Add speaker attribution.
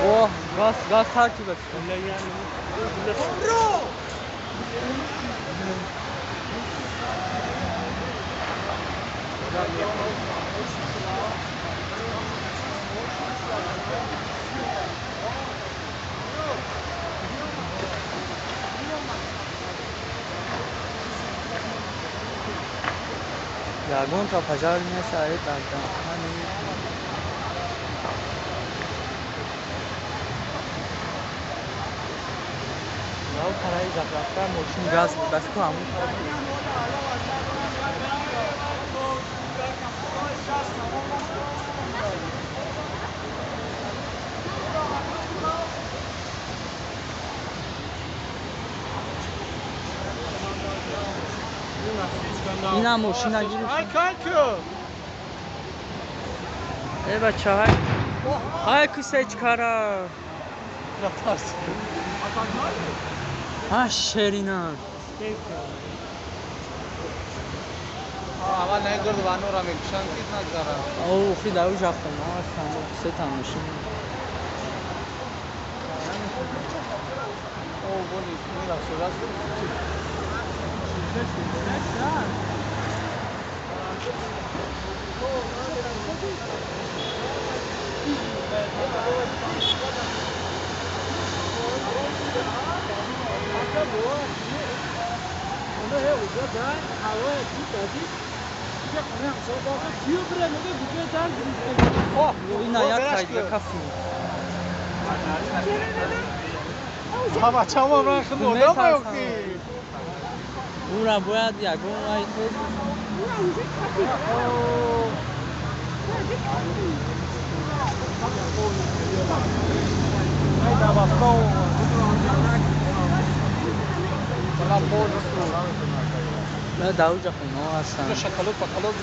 Speaker 1: О, газ, газ таркиб. Ягон та пожар нест, ай дар даҳани Лав тараи заправка мошин газ буд, ба фикру ҳамон тараф. Инам мошина гирифт. Э бача, ҳай. Ҳай кусечкара. А шерина.
Speaker 2: Аввал гирдванора мекушанд, ки нагзара.
Speaker 1: О, хи дар уҷа хона ҳастанд, се та мошин.
Speaker 2: О, бони, мерафт,
Speaker 1: Ина як тайга кафи.
Speaker 2: Ма бачамо ран худ одам ки.
Speaker 1: Ура бояд ягон ай тез.
Speaker 2: Ай да бафто.
Speaker 1: Ма дар уҷа хона ҳастанд.
Speaker 2: Шоколад паколад.